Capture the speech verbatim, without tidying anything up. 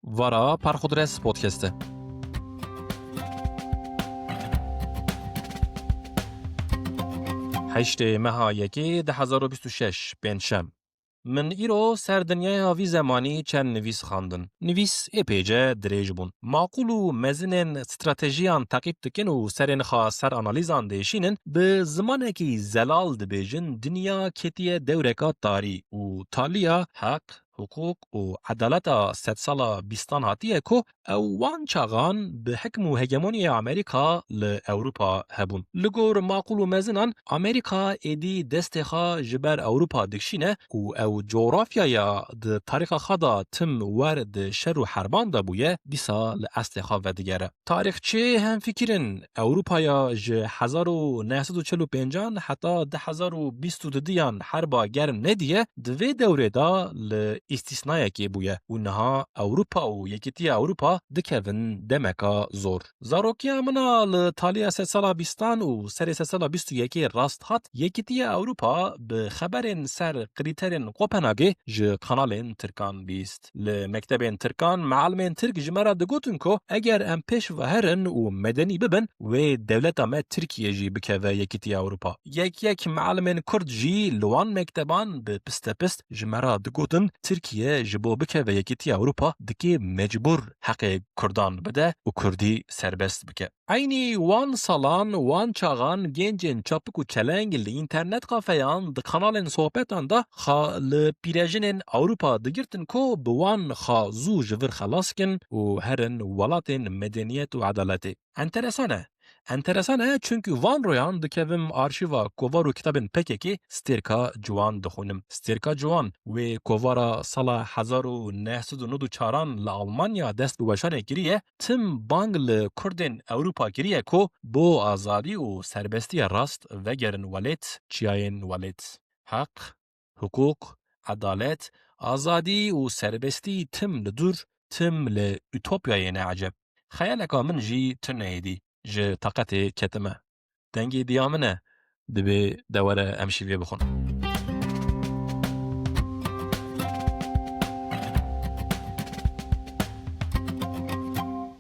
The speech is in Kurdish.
Vara Parxudres Podcast e. Heştê meha yekê du hezar û bîst û şeş, pêncşem. Min îro ser dinyaya vî zemanî çend nivîs xwendin. Nivîs ê pêce dirêj bûn. Maqûl û mezinên stratejiyan teqîb dikin û serên xwe ser analîzan diêşînin, bi zimanekî zelal dibêjin, dinya ketiye dewreka tarî û taliya heq, hiqûq û edaleta sedsala bîstan hatiye ku ew wan çaxan bi hikm û hegemoniya Amerîka li Ewropa hebûn. Li gor maqûl û mezinan, Amerîka êdî destê xwe ji ber Ewropa dikişîne û ew cografyaya di tarîxa xwe de tim wer di şer û herban de bûye, dîsa li eslê xwe vedigere. Tarîxçê hemfikir in, Ewropaya ji hezar û neh sed û çil û pêncan heta du hezar û bîst û duduyan herba germ nediye, di vê dewrê de li îstîsnayekê bûye û niha Ewropa û Yekîtiya Ewropa dikevin demeka zor. Zarokiya min a li taliya sedsala bîstan û serê sedsala bîst û yekê rast hat, Yekîtiya Ewropa bi xeberên ser krîterên Kopenhagê ji kanalên Tirkan bîst. Li mektebên Tirkan, mealimên Tirk ji me re digotin ku eger em pêş ve herin û medenî bibin, wê dewleta me Tirkiye jî bikeve Yekîtiya Ewropa. Yek yek mealimên Kurd jî li wan mekteban bi pistepist ji me re digotin, Tirkiye ji bo bikeve Yekîtiya Ewropa dikê mecbûr heqê Kurdan bide û Kurdî serbest bike. Eynî wan salan, wan çaxan gencên çapik û çeleng li înternet kafeyan, di kanalên sohbetan de xwe li pîrejinên Ewropa digirtin ku bi wan xwe zû ji vir xelas kin û herin welatên medeniyet û edaletê. Enteresan e. Enteresan e, çunkî van royan dikevim arşîva kovar û kitabên P K K, Stêrka Ciwan dixwînim. Stêrka Ciwan, wê kovara sala hezar û neh sed û nod û çaran li Almanya dest bi weşanê kiriye, tim bang li Kurdên Ewropa kiriye ku bo azadî û serbestiya rast vegerin welêt, çiyayên welêt. Heq, hiqûq, edalet, azadî û serbestî tim li dûr, tim li utopyayê ne eceb. Xeyaleka min jî tune êdî, ji taqetê ketime. Dengê diya min e, divê de were em şîvê bixwin.